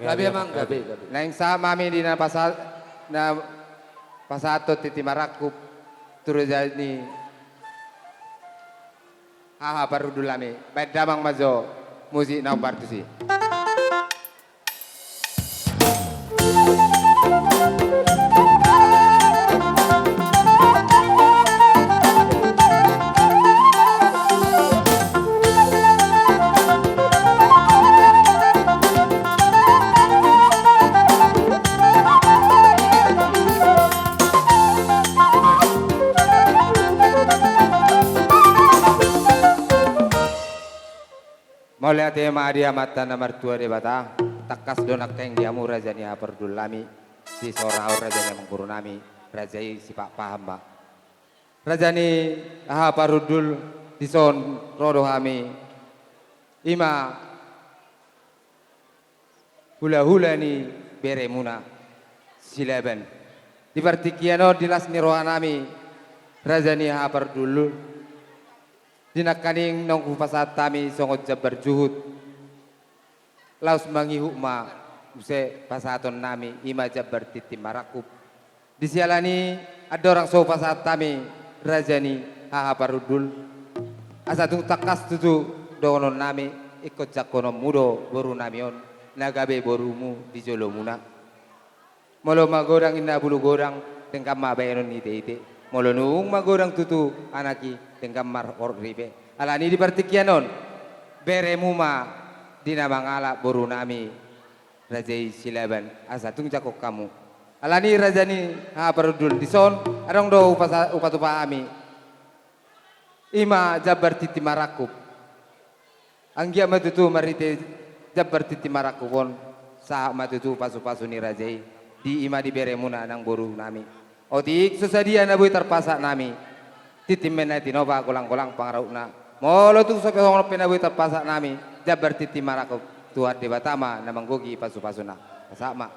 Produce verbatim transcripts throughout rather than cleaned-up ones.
Gabe, amang, gabe, gabe. Naeng sahat ma hami di na pasa-, na pasahathon tintin marangkup tu raja ni haha parhundul nami. Baen damang ma jo musik na hombar tusi. Mauliate ma di Amanta na martua Debata. Tangkas do nangkaning di hamu raja ni haha parhundul nami, dison raja ni amangboru nami, raja i sipaham ma. Raja ni haha parhundul, dison ro do hami, i ma hulahula ni beremuna Silaban. Di partingkian on, di las ni roha nami, raja ni haha parhundul, di nangkaning naung hupasahat hami songon jambar juhut, laos mangihut ma muse pasahaton nami, i ma jambar tintin marangkup. Di siala ni andorang so hupasahat hami raja ni haha parhundul, asa tung tangkas tutu dohonon nami, ingkon jangkononmu do boru nami on, na gabe borumu di jolomuna. Molo magodang inna bulu godang, denggan ma baenon ni iteite. Molo nunga magodang tutu anak i, denggan ma horong ripe. Alani di partingkian on, beremu ma di na mangalap boru nami, raja i Silaban, asa tung jangkon hamu. Alani raja ni haha parhundul, dison adong do hupasa-, hupatupa hami, i ma jambar tintin marangkup. Anggiat ma tutu marhite jambar tintin marangkup on, sahat ma tutu pasupasu ni raja i, di i ma di beremuna nang boru nami. Otik so sadia na boi tarpasahat nami, tintin ma na tinopa, golanggolang pangarahutna. Molo tung so pe songon on pe na boi tarpasahat nami jambar tintin marangkup, Tuhan Debata ma na manggohi pasupasuna. Pasahat ma.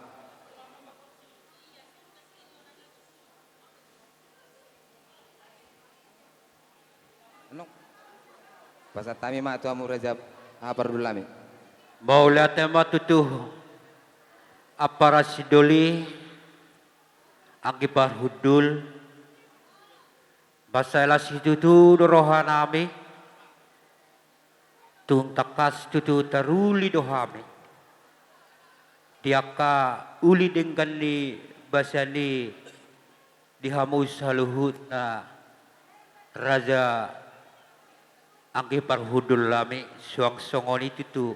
Pasahat hami ma tu hamu raja haha parhundul nami. Mauliate ma tutu ampara sidoli, anggi parhundul. Mansai las situtu do roha nami. Tung tangkas tutu taruli do hami di angka uli denggan ni basa ni di hamu saluhutna raja anggi parhundul nami, suang songon i tutu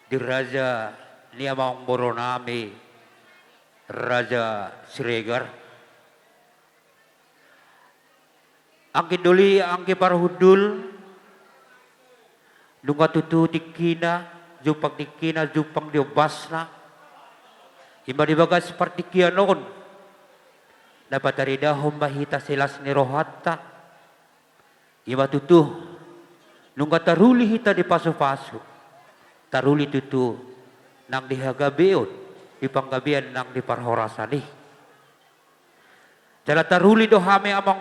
di raja ni amangboru nami, raja Siregar. Anggi doli, anggi parhundul, nunga tutu tingkina, jumpang tingkina, jumpang di ombasna. I ma di bagas partingkian on na pataridahon ma hita silas ni rohanta. I ma tutu, nunga taruli hita di pasupasu, taruli tutu nang di hagabeon, di panggabean nang di parhorasan i. Jala taruli do hami amang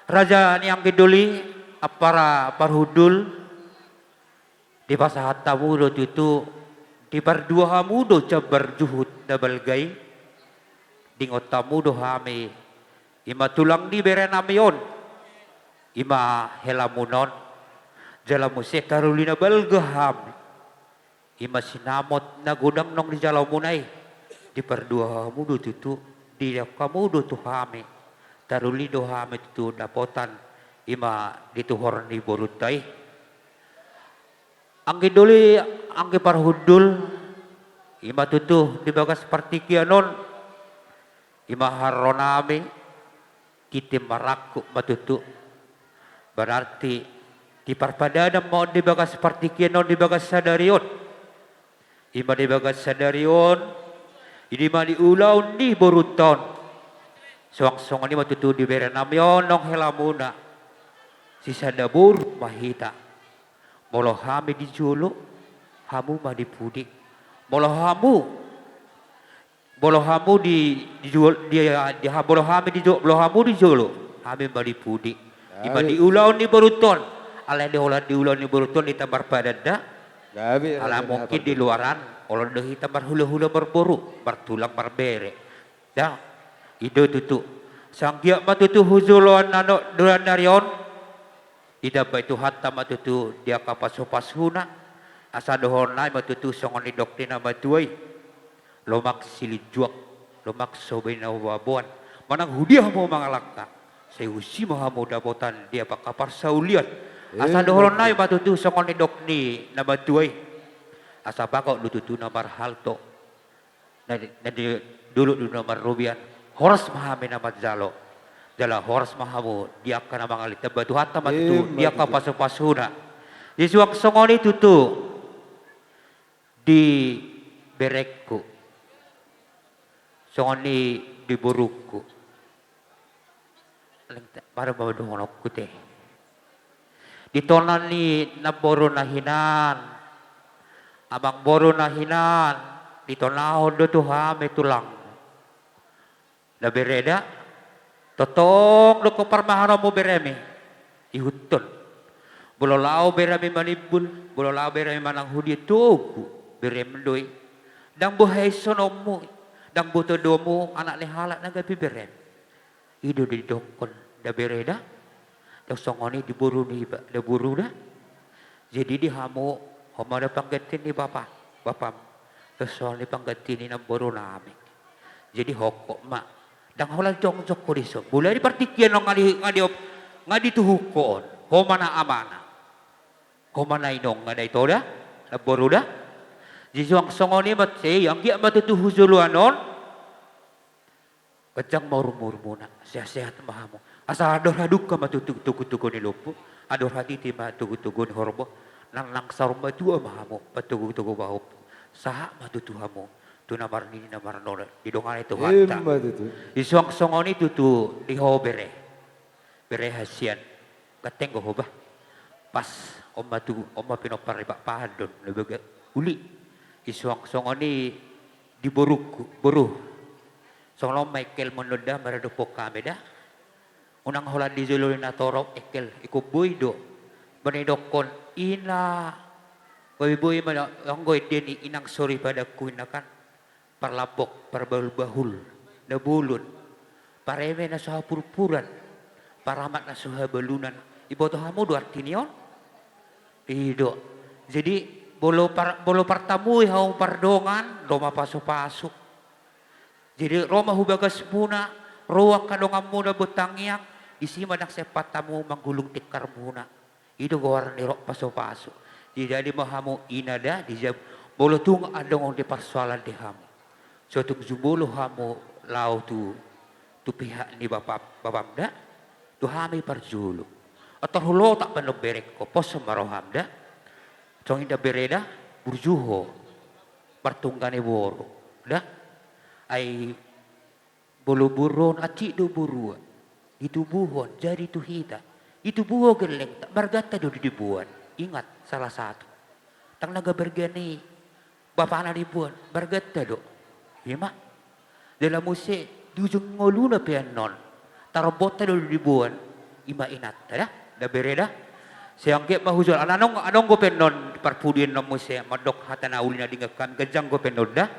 raja ni anggi doli, ampara parhundul, dipasahat hamu do tutu, dipardua hamu do jambar juhut na balga i, diingot hamu do hami, i ma tulang ni bere nami on, i ma helamuna on, jala muse taruli na balga hami. I ma sinamot na godang naung di jalamuna i, dipardua hamu do tutu, didok hamu do tu hami, taruli do hami tutu dapotan, i ma di tuhor ni borunta i. Anggi doli, anggi parhundul, i ma tutu di bagas partingkian on, i ma haroro nami, tintin marangkup ma tutu. Berarti diparpadanan ma on di bagas partingkian on, di bagas sadari on. I ma di bagas sadari on, i ma di ulaon ni borunta on. Suang songon i ma tutu di bere nami on naung helamuna. Sisada boru ma hita. Molo hami di jolo, hamu ma di pudi. Molo hamu Molo hamu di, di juol-, di, di ha-, molo hami di jo-, molo hamu di jolo, hami ma di pudi. I ma di ulaon ni borunta on. Alai di holan di ulaon ni borunta on, hita marpadan da. Gabe, ala mungkin di luaran, olo do hita marhulahula marboru, martulang marbere. Ya, i do tutu. Sai anggiat ma tutu hujoloan nano-, dua nari on. Didambai Tuhanta ma tutu di angka pasupasuna. Asa dohonon nami ma tutu songon nidok ni na matua i. Lomak silinjuang, lomak so binaboan. Manang hudia hamu mangalangka, sai husi ma hamu dapotan di angka parsaulian. Asa dohonon nami ma tutu songon nidok ni na matua i. Asa bagot do tutu na marhalto. Na di, na di dolok do na marrobean. Horas ma hami na manjalo. Jala horas ma hamu di angka na mangalangka. Didambai Tuhanta ma tutu di angka pasupasuna. Jadi suang songon i tutu di berengku. Songon i di borungku. Leng te, baru mau dohononku te. Di tona ni namboru na hinan, amangboru na hinan, ditonahon do tu hami tulang. Na bere da, tongtong do parmahanonmu beremi ihuthon. Molo laho beremi manimbul, molo laho beremi manang hudia, togu berem do i. Ndang boha isononmu, ndang boto domu anak ni halak na gabe berem. I do didokkon da bere da. Tong songon i di boru niba da boru da. Jadi di hamu, ho ma da pangganti ni bapa, bapam. Tong songon i pangganti ni namboru nami. Jadi hongkop ma. Ndang holan jongjong ho dison. Mulai di partingkian on nga di, nga di op-, nga dituhuk ho on. Ho ma na amana. Ho ma na inongna da ito da. Namboru da. Jadi suang songon i ma, sai anggiat ma tutu hujoloan on. Ganjang ma umurmuna, sehat-sehat ma hamu. Asa andor hadungka ma tu-, tu-, togu-togu ni lombu, andor hatiti ma togu-togu ni horbo, nang, nang saur matua ma hamu, patogu-togu pahompu. Sahat ma tutu hamu tu na marnini na marnono, didongani Tuhanta. Ima tutu. Di suang songon i tutu di ho bere. Bere hasian. Ganteng do ho bah. Pas on ma tu, on ma pinompar ni Pak Pandon, na baga uli. Di suang songon i di borungku, boru. Songon on ma engkelmu on da maradophon hami da. Unang holan di jolo ni na torop engkel, ingkon boi do. Molo didokkon ina, boi-boi ma anggo ende ni inang soripadangku inna kan. Parlambok, parbahul-bahul, na bolon, pareme na so hapurpuran, paramat na so habalunan. Iboto hamu do arti ni on? I do. Jadi, molo par-, molo partamui hamu pardongan, ro ma pasu-pasu. Jadi, ro ma hu bagasmuna, ro angka donganmuna Bontangiang, disi ma ndang sempat hamu manggulung tingkarmuna. I do goar ni rok pasu-pasu. Jadi, adi ma hamu ina da, dijab-, molo tung adong on di parsoalan di hamu. So tung jumolo hamu laho tu, tu pihak ni bapam, bapam da, tu hami parjolo. Ator hulotak pe non berengko, pos ma roham da. Songon i da bere da, burju ho. Martungga ni boru da. Ai Molo boru on atik do borua, ditubuhon jadi tu hita. Ditubuhon gellengta, marganta do diboan. Ingat, salah satu. Ndang na gabe marga ni bapana diboan, marganta do. Ima. Jala muse di ujung ngoluna pe annon, tarombonta do diboan. Ima inanta da, da bere da. Sai anggiat ma hujolo, ala adong, adong dope annon parpudi annon muse mandok hata na uli na denggan hami, ganjang dope annon da.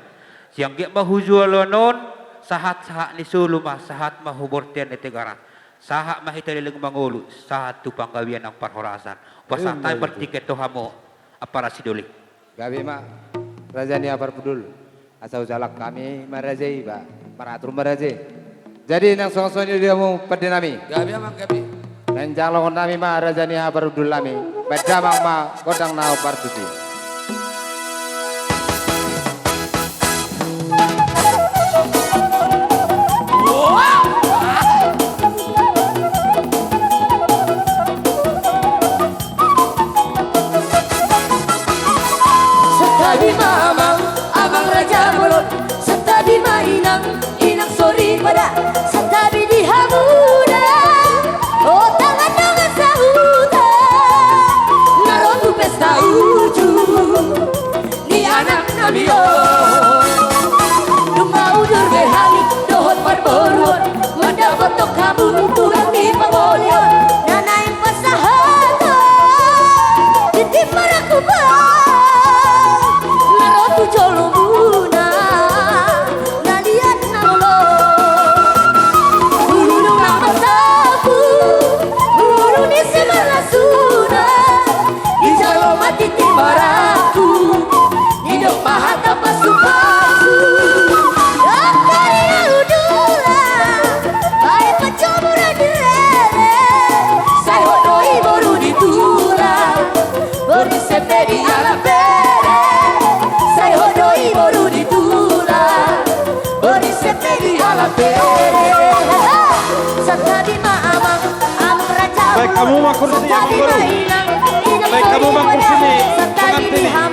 Sai anggiat ma hujolo annon, sahat-sahat ni solu ma, sahat ma hu bortean ni Tigaras. Sahat ma hita leleng mangolu, sahat tu panggabean nang parhorasan. Pasahat hami partingkian tu hamu, ampara Sidolik. Gabe ma, raja ni Amparpudul. Asa hujalang hami ma raja i ba, maratur ma raja i. Jadi nang songon-songon i do di hamu pande nami. Gabe amang, gabe. Nang jalangon nami ma raja ni Amparpudul nami. Baen damang ma gondang na hombar tusi. Santabi ma amang, amang raja bolon. Santabi ma inang, inang soripada. Santabi di hamu da, o tangan dongan sahuta, na ro tu pesta uju ni anak nami on. Nunga udur be hami dohot parboruon, mandapothon hamu tulang ni pangolion. Na naeng pasahaton tintin marangkup, Hamu ma kursi, amangboru. Baen hamu ma kursi ni pengantin i.